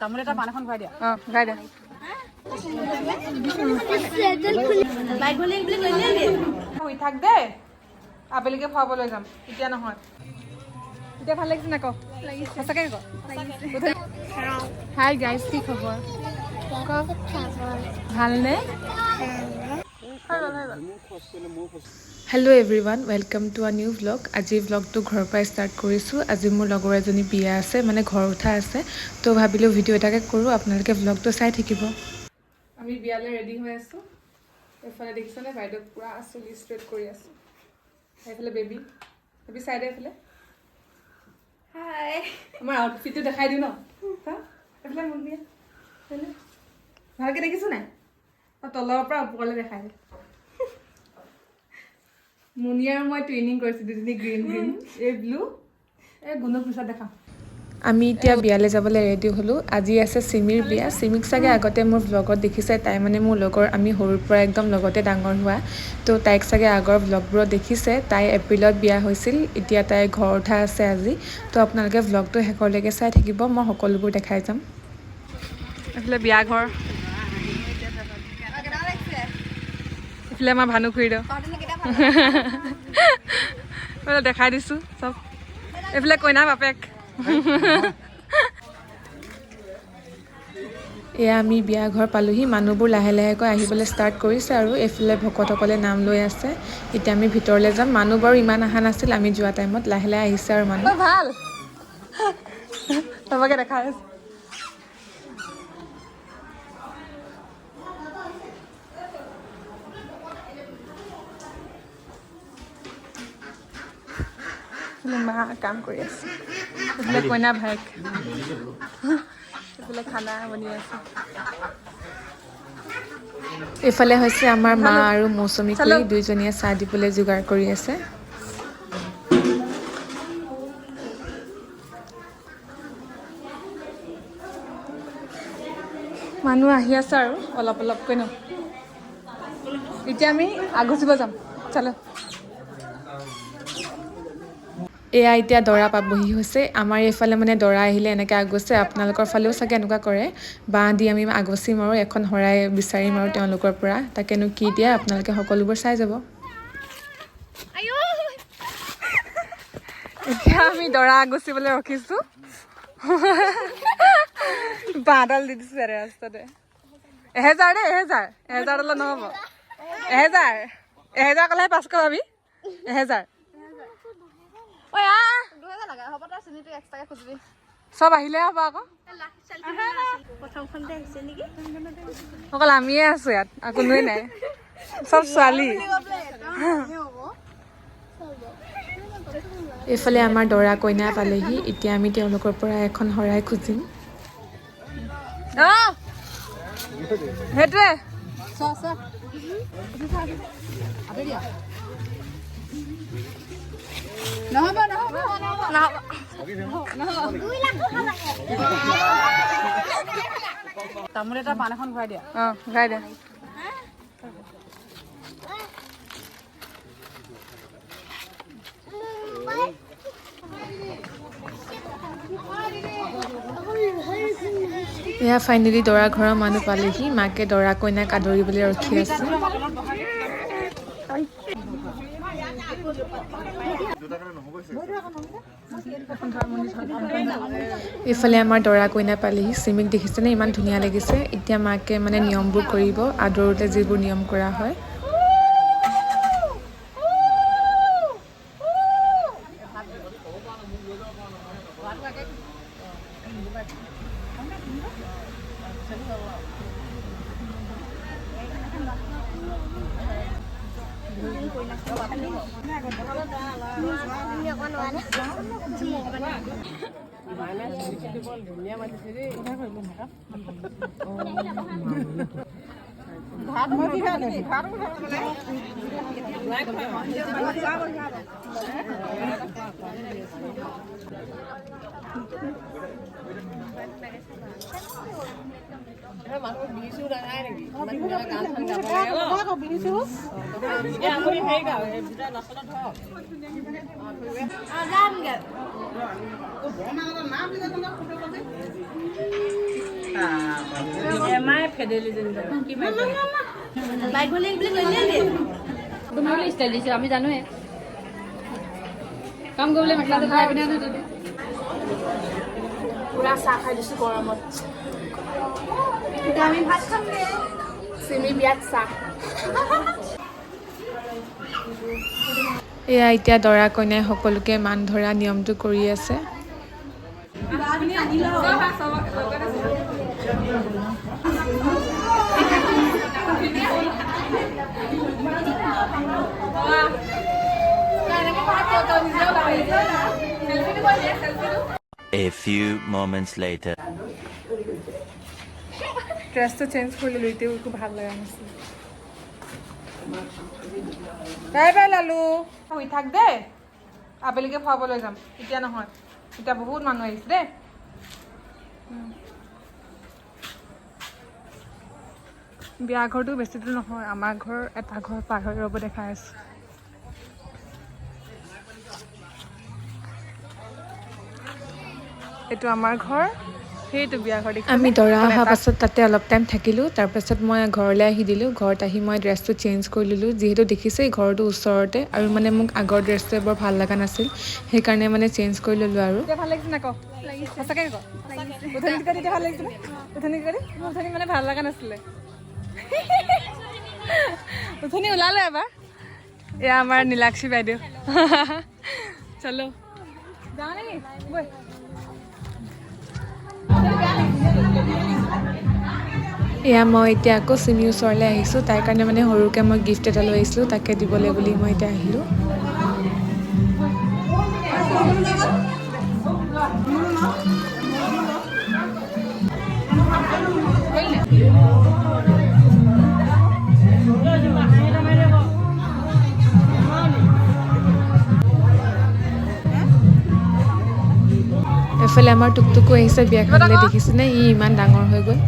তামোল এটা পাণ এখন ভৰাই দিয়া। অঁ, গাই দে। শুই থাক দেই, আবেলিকে ফুৱাবলৈ যাম, এতিয়া নহয়। এতিয়া ভাল লাগিছে নাই ক? সঁচাকে ক। হাই গাইজ, কি খবৰ? ক, ভালনে? Hello everyone, welcome to a new vlog. আজি ভ্লগটো ঘৰৰ পৰাই ষ্টাৰ্ট কৰিছোঁ। আজি মোৰ লগৰ এজনী বিয়া আছে, মানে ঘৰ উঠা আছে। তো ভাবিলোঁ ভিডিঅ' এটাকে কৰোঁ, আপোনালোকে ভ্লগটো চাই থাকিব। আমি বিয়ালৈ ৰেডি হৈ আছোঁ। এইফালে দেখিছনে, বাইদেউক পূৰা চুলি ষ্ট্ৰেইট কৰি আছোঁ। এইফালে বেবী, বেবী চাই দে এইফালে। হাই। আমাৰ আউটফিটটো দেখাই দিওঁ ন? চা, এইফালে মোক দিয়া। এইফালে। ভালকে দেখিছো নাই? অ, তলৰ পৰা ওপৰলৈ দেখাই দে। মুনি আৰু মই টুইনিং কৰিছোঁ, দুজনী গ্ৰীণ গ্ৰীণ, এই ব্লু, এই গুণক পিছত দেখাম। আমি এতিয়া বিয়ালৈ যাবলৈ ৰেডি হ'লোঁ। আজি আছে চিমিৰ বিয়া। চিমিক চাগে আগতে মোৰ ভ্লগত দেখিছে। তাই মানে মোৰ লগৰ, আমি সৰুৰ পৰা একদম লগতে ডাঙৰ হোৱা। তো তাইক চাগে আগৰ ভ্লগবোৰত দেখিছে। তাই এপ্ৰিলত বিয়া হৈছিল, এতিয়া তাই ঘৰ উঠা আছে আজি। তো আপোনালোকে ভ্লগটো শেষলৈকে চাই থাকিব, মই সকলোবোৰ দেখাই যাম। এইফালে বিয়া ঘৰ, এইফালে আমাৰ ভানু খুৰীদেউ। এইফালে দেখাই দিছোঁ চব। এইফালে কইনা বাপেক। এয়া আমি বিয়া ঘৰ পালোহি। মানুহবোৰ লাহে লাহেকৈ আহিবলৈ ষ্টাৰ্ট কৰিছে আৰু এইফালে ভকতসকলে নাম লৈ আছে। এতিয়া আমি ভিতৰলৈ যাম। মানুহ বাৰু ইমান অহা নাছিল আমি যোৱা টাইমত, লাহে লাহে আহিছে আৰু মানুহ। ভাল, চবকে দেখাই আছো। এইফালে মা কাম কৰি আছে, এইফালে কইনা ভায়েক, এইফালে খানা বনি আছে। এইফালে হৈছে আমাৰ মা আৰু মৌচুমী খুৰী, দুইজনীয়ে চাহ দিবলৈ যোগাৰ কৰি আছে। মানুহ আহি আছে আৰু অলপ অলপকৈ ন। এতিয়া আমি আগুচিব যাম, চলো। এয়া এতিয়া দৰা পাবহি হৈছে। আমাৰ এইফালে মানে দৰা আহিলে এনেকৈ আগছে, আপোনালোকৰ ফালেও চাগে এনেকুৱা কৰে। বাঁহ দি আমি আগচিম আৰু এখন শৰাই বিচাৰিম আৰু তেওঁলোকৰ পৰা, তাকেনো কি দিয়ে আপোনালোকে সকলোবোৰ চাই যাব। এতিয়া আমি দৰা আগচিবলৈ ৰখিছোঁ। বাঁহডাল দি দিছোঁ ইয়াতে ৰাস্তাতে। 1000 দেই, 1000। 1000 তলত নহ'ব। 1000, 1000 ক'লেহে 500 পাবি। 1000। ঐ আহ, চব আহিলে হ'ব আকৌ। অকল আমিয়ে আছো ইয়াত আৰু কোনোৱে নাই, চব ছোৱালী। এইফালে আমাৰ দৰা কইনা পালেহি। এতিয়া আমি তেওঁলোকৰ পৰা এখন শৰাই খুজিম। আহ, সেইটোৱে। তামোল এটা পাণ এখন ভৰাই দিয়া। অঁ, গাই দে। এয়া ফাইনেলি দৰা ঘৰৰ মানুহ পালেহি। মাকে দৰা কইনাক আদৰিবলৈ ৰখি আছে। এইফালে আমাৰ দৰা কইনা পালেহি। চিমিক দেখিছেনে, ইমান ধুনীয়া লাগিছে। এতিয়া মাকে মানে নিয়মবোৰ কৰিব, আদৰোতে যিবোৰ নিয়ম কৰা হয়। তুমি বোলে ষ্টাইল দিছো, আমি জানোৱে কাম কৰিবলৈ। মেখেলা চাদৰ পিন্ধা নহয় তহঁতি। পুৰা চাহ খাই দিছোঁ গৰমত। আমি ভাত খাম দে। চিমি বিয়াত চাহ। এয়া এতিয়া দৰা কইনাই সকলোকে মান ধৰা নিয়মটো কৰি আছে। A few moments later. ড্ৰেছটো চেঞ্জ কৰি ল'লোঁ, এতিয়াও একো ভাল লগা নাছিল। বাই বাই লালু, শুই থাক দেই। আবেলিকে ফুৱাবলৈ যাম, এতিয়া নহয়, এতিয়া বহুত মানুহ আহিছে দেই। বিয়া ঘৰটো বেছি দূৰ নহয়, আমাৰ ঘৰ এটা ঘৰ পাৰ হৈ ৰ'ব দেখাই আছোঁ। এইটো আমাৰ ঘৰ, সেইটো বিয়া ঘৰ দেখিছানে? আমি দৰা অকল অহা এটা পাছত তাতে অলপ টাইম থাকিলোঁ। তাৰপাছত মই ঘৰলৈ আহি দিলোঁ। ঘৰত আহি মই ড্ৰেছটো চেঞ্জ কৰি ল'লোঁ, যিহেতু দেখিছেই ঘৰটো ওচৰতে আৰু মানে মোক আগৰ ড্ৰেছটোৱে বৰ ভাল লগা নাছিল, সেইকাৰণে মানে চেঞ্জ কৰি ল'লোঁ আৰু। এতিয়া ভাল লাগিছে নাই ক? সঁচাকে ক, উঠনি কৰি এতিয়া ভাল লাগিছে নে? উঠনি কৰি মোৰ উঠনি মানে ভাল লগা নাছিলে। উঠনি ওলালো এবাৰ। এয়া আমাৰ নীলাক্ষী বাইদেউ। চলো যাওঁ নেকি? বৈ। এয়া মই এতিয়া আকৌ চিমিৰ ওচৰলৈ আহিছোঁ। তাইৰ কাৰণে মানে সৰুকৈ মই গিফ্ট এটা লৈ আহিছিলোঁ, তাকে দিবলৈ বুলি মই এতিয়া আহিলোঁ। এফালে আমাৰ টুকটুকো আহিছে বিয়াখনলৈ, দেখিছেনে? ই ইমান ডাঙৰ হৈ গ'ল।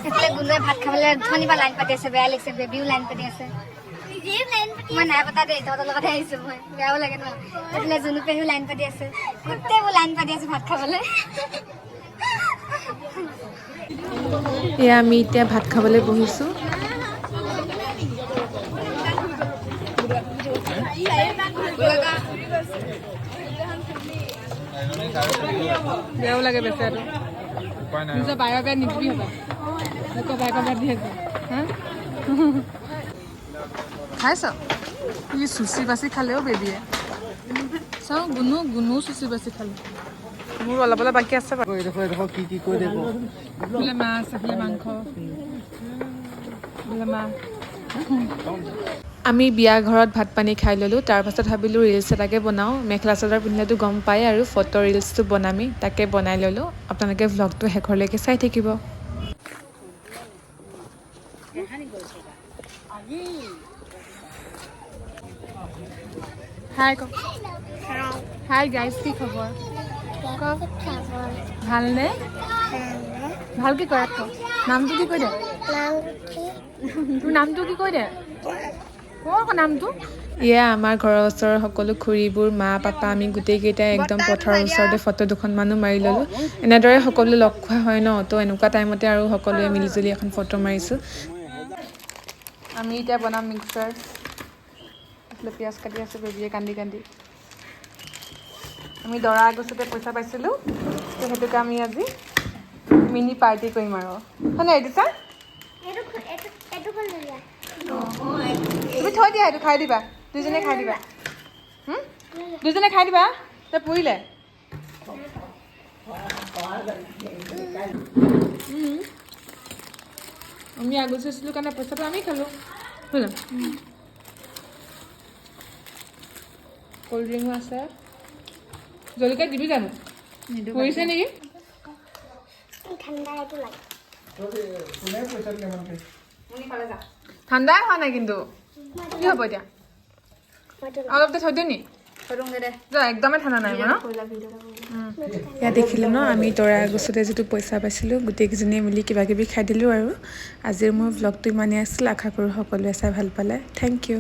এইফালে গুণুৱে ভাত খাবলৈ অথনিৰ পৰা লাইন পাতি আছে, বেয়া লাগিছে। বেবীও লাইন পাতি আছে। মই নাই পতা দেই, তহঁতৰ লগতহে আহিছো মই, বেয়াও লাগে ন। এইফালে জুনু পেহীও লাইন পাতি আছে, গোটেইবোৰ লাইন পাতি আছে ভাত খাবলৈ। এয়া আমি এতিয়া ভাত খাবলৈ বহিছোঁ। বেয়াও লাগে বেচেৰাটো। নিজৰ বায়েকৰ বিয়াত নিদিবি হ'বা, লোকৰ বায়েকৰ বিয়াত দি আছে। হা, খাইছ? ই চুচি বাচি খালেও বেবীয়ে। চাওঁ, গুণু গুণু চুচি বাচি খালে। মোৰ অলপ অলপ বাকী আছে বাৰু। কি কি কৈ দেখো। এইফালে মাছ, এইফালে মাংস, এইফালে মাছ। আমি বিয়া ঘৰত ভাত পানী খাই ল'লোঁ। তাৰপাছত ভাবিলোঁ ৰিলচ এটাকে বনাওঁ। মেখেলা চাদৰ পিন্ধিলেতো গম পায় আৰু ফটো ৰিলচটো বনামেই, তাকে বনাই ল'লোঁ। আপোনালোকে ভ্লগটো শেষলৈকে চাই থাকিব। হাই ক। হাই গাইজ, কি খবৰ ক? ভালনে? ভালকে ক, ক। নামটো কি কৈ দে। তোৰ নামটো কি কৈ দে, ক আকৌ নামটো। এয়া আমাৰ ঘৰৰ ওচৰৰ সকলো খুৰীবোৰ, মা পাপা, আমি গোটেইকেইটাই একদম পথাৰৰ ওচৰতে ফটো দুখনমানো মাৰি ল'লোঁ। এনেদৰে সকলো লগ খোৱা হয় ন, তো এনেকুৱা টাইমতে আৰু সকলোৱে মিলিজুলি এখন ফটো মাৰিছোঁ। আমি এতিয়া বনাম মিক্সাৰ। এইফালে পিঁয়াজ কাটি আছে বেবীয়ে কান্দি কান্দি। আমি দৰা আগছতে পইচা পাইছিলোঁ, তো সেইটোকে আমি আজি মিনি পাৰ্টি কৰিম আৰু, হয় নাই দিছা? তুমি থৈ দিয়া, সেইটো খাই দিবা, দুইজনে খাই দিবা। দুইজনে খাই দিবা। তই পুৰিলে। আমি আগচিছিলোঁ কাৰণে পইচাটো আমি খালোঁ, হয় নাই? কল্ড ড্ৰিংকো আছে। জলকীয়া দিবি জানো? পুৰিছে নেকি? ঠাণ্ডা এইটো লাগে। ঠাণ্ডাই হোৱা নাই কিন্তু। কি হ'ব এতিয়া? অলপ দেৰি থৈ দিওঁ নি? যোৱা, একদমেই ঠাণ্ডা নাই ন। ইয়াত দেখিলে ন, আমি দৰা গছতে যিটো পইচা পাইছিলোঁ, গোটেইকেইজনীয়ে মিলি কিবা কিবি খাই দিলোঁ। আৰু আজিৰ মোৰ ভ্লগটো ইমানেই আছিল। আশা কৰোঁ সকলোৱে চাই ভাল পালে। Thank U.